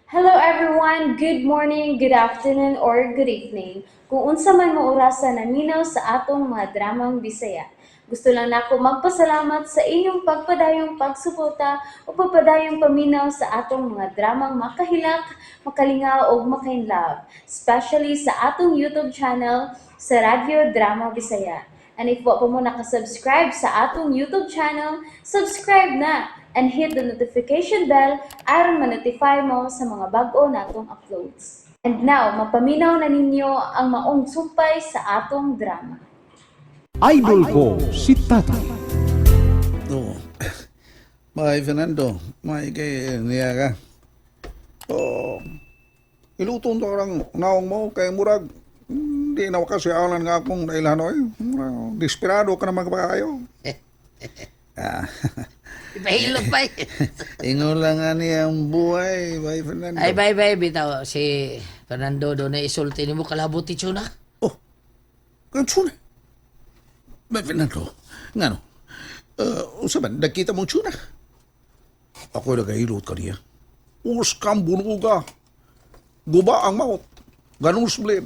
Hello everyone! Good morning, good afternoon, or good evening. Kung unsa man mo orasa naminaw sa atong mga dramang Bisaya. Gusto lang nako magpasalamat sa inyong pagpadayong pagsuporta o pagpadayong paminaw sa atong mga dramang makahilak, makalingaw ug makainlove, especially sa atong YouTube channel sa Radyo Drama Bisaya. And if wa pa mo nakasubscribe sa atong YouTube channel, subscribe na and hit the notification bell aron ma-notify mo sa mga bag-o natong uploads. And now, mapaminaw na ninyo ang maong sumpay sa atong drama. Idol ko si Tatay. Oo. May Fernando, may kay niya ka. Oo. Iluto to lang naong mo kay murag hindi na kasi alan nga akong nailhan oy. Murag, desperado ka na magpaayo. Ah, Ipahilot pa eh. ingon lang nga niya ang buhay, Bay Fernando. Ay, bye, bye, bitaw. Si Fernando doon na isulti ni mo kalabot ti Chuna. Oh, kansuna. Bay Fernando, ngano? Unsa man, nagkita mong tsuna? Ako nagahilot ka niya. Us kang bunuga. Guba ang maot. Ganun sblin.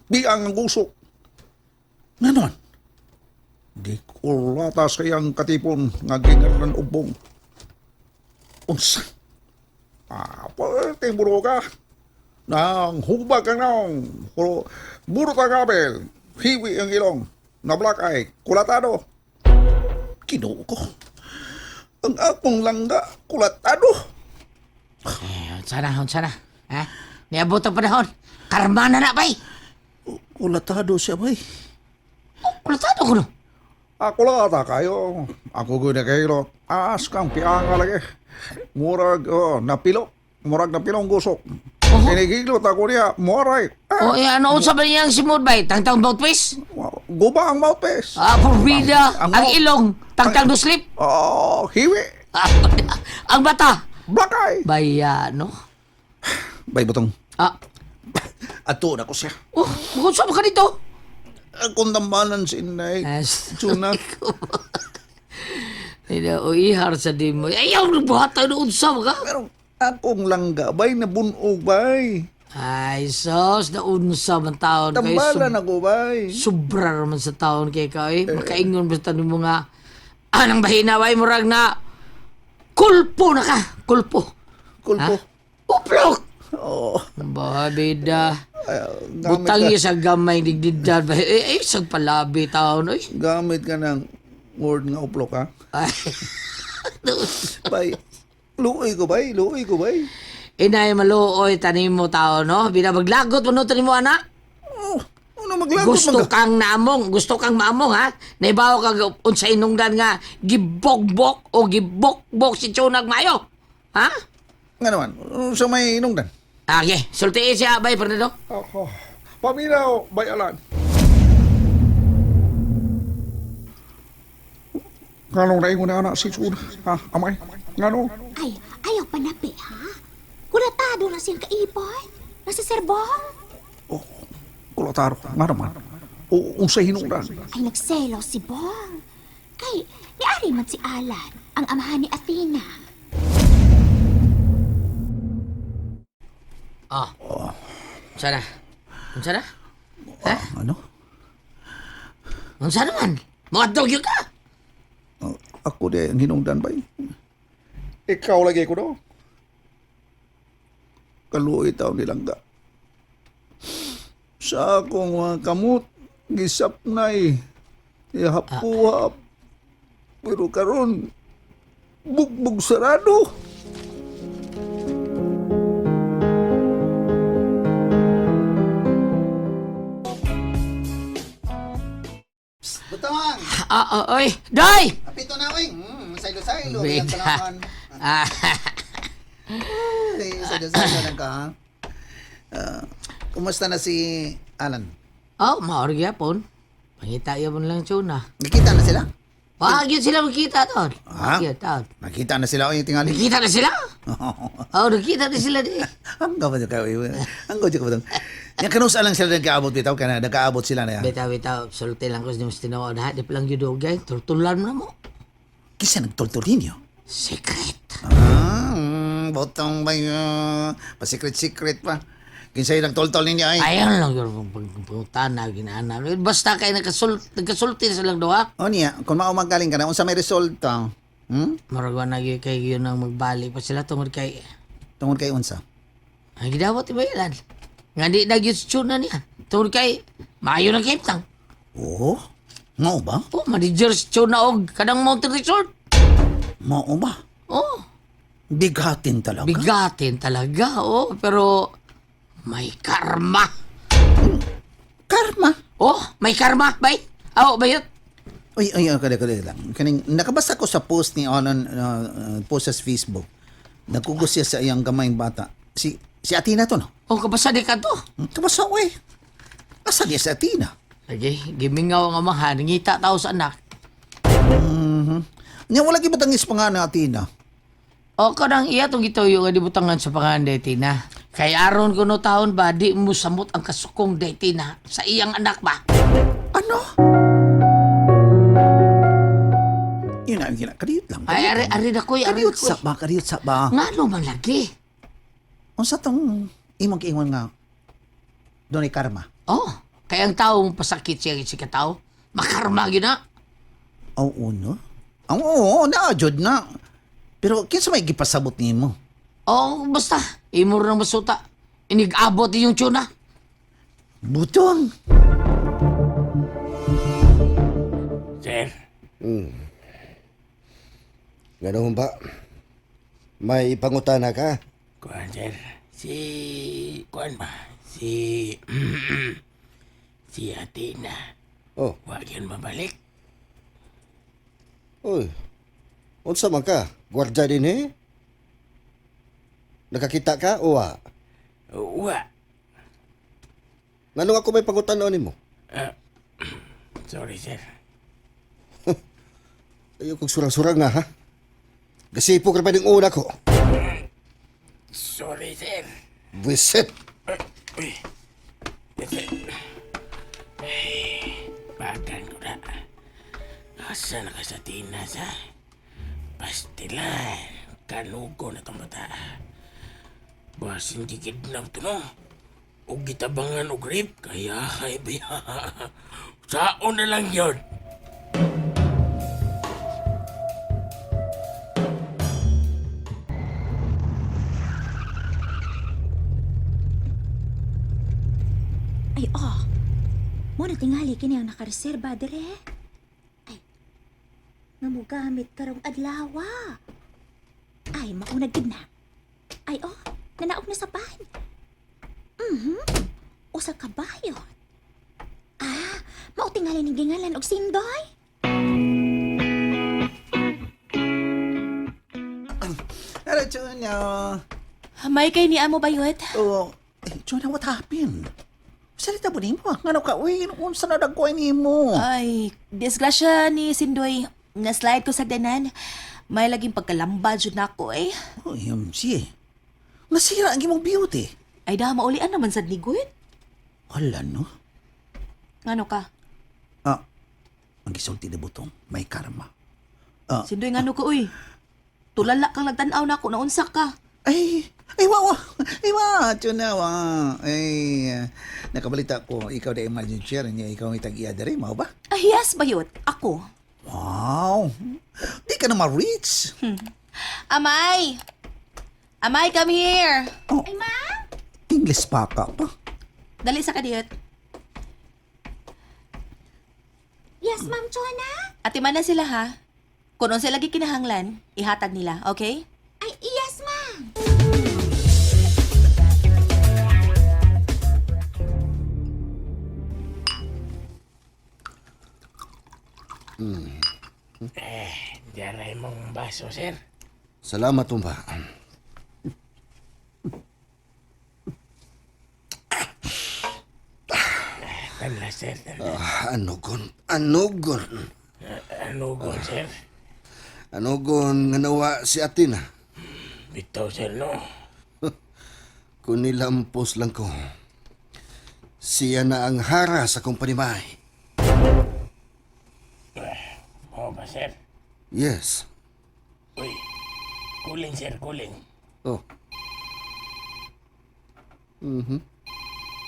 Biang ang gusok. Nganon? Gikulata sa iyang katipon nga gingaran ubong. Unsa? Ah, pwede bunuga. Nang hubag ang naong. Pero burot ang abel. Hiwi ang ilong. Na black eye. Kulatado. Kinoo ko. Ang akong langga, kulatado. Eh, unsa na, unsa na. Ha? Niabot ang panahon. Karma na na, bay. Kulatado siya, bay. Oh, kulatado ko no. Ako lang ata kayo. Ako gud na kayo. Aas kang pianga lagi. Murag, oh, napilo. Murag napilo ang gusok. Kinigilot ako niya. Muaray. Ah, Oh, eh, ano unsa ba niyang simod, bay? Tangtang mouthpiece? guba ang mouthpiece. Ah, purbida. Ang Ang ilong. Tangtang no sleep. Oh, hiwi. Ah, ang bata. Black eye. Baya, no? Bay, butong. Ah, Ato na ko siya. oh, unsa ba ka dito? Akong dambalan si Inay. As, Tuna. Ina, o ihar sa di mo. Ayaw, buhatan na unsa ba ka? Pero akong langga, bay, nabunog, bay. Ay, sos, naunsa man taon kay Tambalan ako, bay. Sobra raman sa taon kay ka, eh. Makaingon basta nimo nga, anang bahina, bay, murag na, kulpo na ka, kulpo. Kulpo. Uplok! Oo. Ba, bida. Ay, gamit Butang ka, yun sa gamay, digdidad ba? Eh, eh, sa palabi taon, oy. gamit ka ng word nga uplok, ha? Ay, Bay, luoy ko, bay. Luoy ko, bay. inay maluoy, tanim mo taon, no? Bida, maglagot mo no, tanim mo, anak. Oh, ano maglagot Gusto man ka? kang naamong, gusto kang maamong ha. Naibaw kag unsa inungdan nga gibogbok o gibokbok si Chunag Mayo. Ha? Nga naman, sa may inungdan. Okay, sultiin siya bay Fernando. Ako, paminaw, bay alan. Nganong naingon na anak si Suna? Ha, amay? Ngano? Ay, ayaw panapi, ha? Kulatado na siyang kaipon. Nasa serbong. Oh, kulataro. Nga naman. O, unsay hinungdan. Ay, nagselo si Bong. Kay, niari man si Alan, ang amahan ni Athena. Ah. Unsa na? Unsa na? Ha? Ano? Unsa naman? Moadlok yun ka. Oh, ako di ang hinungdan bay. Ikaw lagi ko do. Kaluoy taon nilangga. Sa akong mga kamot, gisap na'y ihapuhap. Pero karon bugbog sarado. Butang! Ah, ah, oy, Doy! Apito na, oy! Saylo-saylo. Biyang Bida. kalaman. Ah, Ay, saylo-saylo lang ka, ha? Ah, kumusta na si Alan? oh, maor gyapon. Pangita gyapon lang Chuna. Nakita na sila? Wa gyud sila magkita taon. Ha? Gyud taon. Nakita na sila, oy, tingali. Nakita na sila? Oh, nakita na sila di. Ang gawin ka, oy. Ang gawin ka ba Yang kanusa lang sila nagkaabot bitaw kana nagkaabot sila na ya. Bitaw, bitaw, sulti lang ko sa mas tinuod ha. Di pa lang yun dugay. Tultulan mo na mo. Kisa nagtultol ninyo. Secret. Ah, Botong ba yun? Pa-secret-secret pa. Kinsay nagtoltol ninyo ay. Ayaw lang yun pagpangutana, ginaana. Basta kay nagkasulti na silang duha. O niya, kung mao magaling ka na, unsa may resulta? Murag wa na gyud kay yun ang magbalik pa sila tungod kay Tungod kay unsa? ang gidawat ibayalan. Nga di na gyud sa niya. Tungod kay maayo na kahimtang. Oo? Mao ba? Oh, manager si Chuna og kanang Mountain Resort. Mao ba? Oh, Bigatin talaga. bigatin talaga. Oh, pero may karma. Karma. Oh, may karma, bay. Aw, bayot. Uy, uy, uy, kali, kali lang. Kaning, nakabasa ko sa post ni Alan, post sa Facebook. Nagkugos siya sa iyang gamayng bata. Si Athena to, no? Oh, kabasa di ka to. Kabasa, uy. Asa niya si Athena? Lagi, gimingaw ang amahan, ngita tao sa anak. Nya wala gibutangis pa nga na Athena. O kanang iya tong gituyo nga dibutangan sa pangalan Detina. Kay aron kuno taon ba di mo samot ang kasukong Detina sa iyang anak ba? Ano? Yun na, yun na. Kadiyot lang. Ay ari ari na koy, ari na Kadiyot koy. sa ba? Kadiyot sa ba? Ngano man lagi? Unsa tong imong kiingon nga doon ay karma? Oh, kay ang tao mo pasakit siya si katao. Makarma gyud na. Oo, no? Ang oo, na, jud na. Pero kinsa may gipasabot nimo? Oh, basta imo ra nang masuta. Inig-abot iyong tuna. Butong. Sir, Ganun ba? May pangutana ka? kuan sir. Si kuan ba? Si si Athena. Oh, Wag yun mabalik. uy. Unsa man ka? Gwardya din eh? Nakakita ka o wa? Wa. Nganong ako may pangutana nimo? Sorry sir. Ayaw kong surang-surang nga ha. Gasipok ra pa ning una ko. Sorry sir. Buisit. Uy. Kasi ay, bagan ko na. Asa na ka sa Tina sa? Pastilan. Kanugo na tong bata. Basin gikidnap to no. Og gitabangan og rape. Kaya ay biya. Saon na lang yun. Ay, oh. Mo na tingali kini ang nakareserba dire. Ay, nga mo gamit karong adlaw. Ay, maunag gid na. Ay, oh, nanaog na sa pan. Usa ka bayot. Ah, mao tingali ning gingalan og sindoy. Hello, Junior. May kay ni amo bayot? Oh, eh, Jonah, what happened? Salita mo nimo. Ngano ka? Uy, unsa na dagkoy nimo? Ay, disgrasya ni Sindoy. Na-slide ko sa danan. May laging pagkalamba jud nako eh. Oh, OMG. Nasira ang imong beauty. Ay da, maulian naman sad ni Gwen. Hala, no? Ngano ka? Ah, ang gisulti ni Butong, may karma. Sindoy ngano ka uy? Tulala kang nagtan-aw nako naunsa ka. Ay, ay, wa, wa. Ay, wa, Jonah, wa. Ay, nakabalita ko, ikaw na imagine share niya, ikaw ang itag-iya diri, mao ba? Ay, yes bayot. Ako. Wow. Di ka na ma-reach. Amay! Amay, come here! Oh. Ay, ma'am. English pa ka pa. Dali sa kadiyot. Yes, ma'am Chona. Ate man na sila ha. Kung unsa lagi kinahanglan, ihatag nila, okay? Ay, yes, ma'am. Diyaray mong baso, sir. Salamat umba. Tala, sir. Tala. Ah, anugon, anugon. Ano go, sir? Anugon nga nawa si Athena. Bitaw, sir, no? Kung nilampos lang ko. Siya na ang hara sa akong panimay. Oo ba, sir? Yes. Uy. Kuling, sir, kuling. Oh.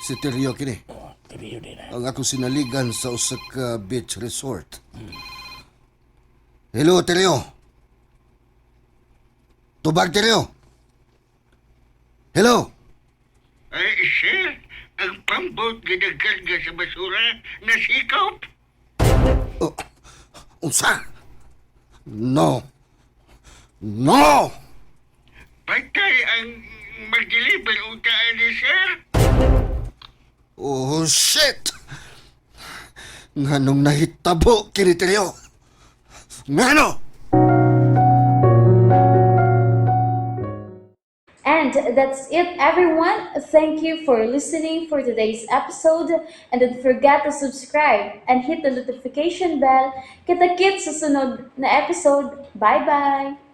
Si Teryo kini. Oh, Teryo din na. Ang akong sinaligan sa usa ka beach resort. Hello, Teryo. Tubag, Teryo. Hello. Ay, sir, ang pambot ginagkarga sa basura nasikop. Oh, unsa? No. No! Patay ang mag-deliver unta ni sir. Oh, shit! Nganong nahitabo kini Teryo? Ngano? And that's it, everyone. Thank you for listening for today's episode. And don't forget to subscribe and hit the notification bell. Kita-kits sa sunod na episode. Bye-bye!